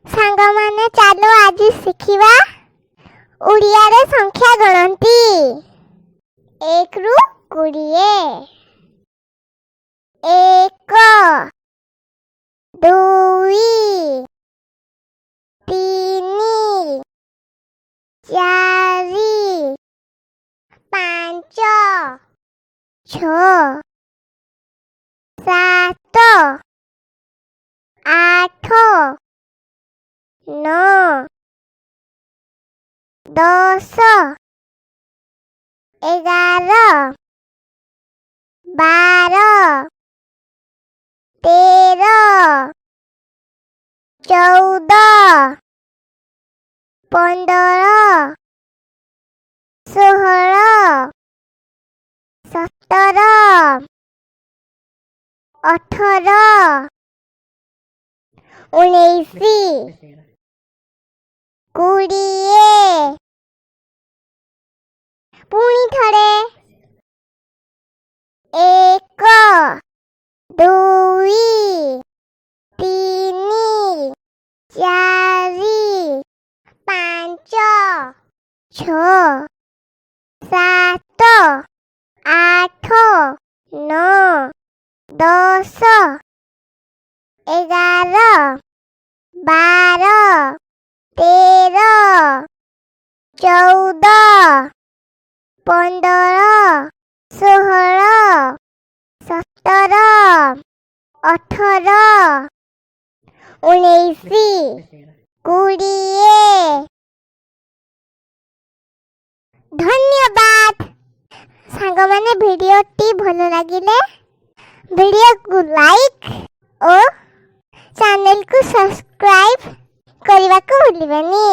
ସାଙ୍ଗମାନେ, ଚାଲ ଆଜି ଶିଖିବା ଓଡ଼ିଆରେ ସଂଖ୍ୟା ଗଣତି, 1ରୁ 20। 1, 2, 3, 4, 5, 6, 7, 8, 9, 10, 11, 12, 13, 14, 15, 16, 17, 18, 19, 20। ପୁଣି ଥରେ। 1, 2, 3, 4, 5, 6, 7, 8, 9, 10, 11, 12, 13, 14, 15, 16, 17, 18, 19, 20। ଧନ୍ୟବାଦ ସାଙ୍ଗମାନେ। ଭିଡ଼ିଓଟି ଭଲ ଲାଗିଲେ ଭିଡ଼ିଓକୁ ଲାଇକ୍ ଓ ଚ୍ୟାନେଲକୁ ସବସ୍କ୍ରାଇବ୍ କରିବାକୁ ଭୁଲିବେନି।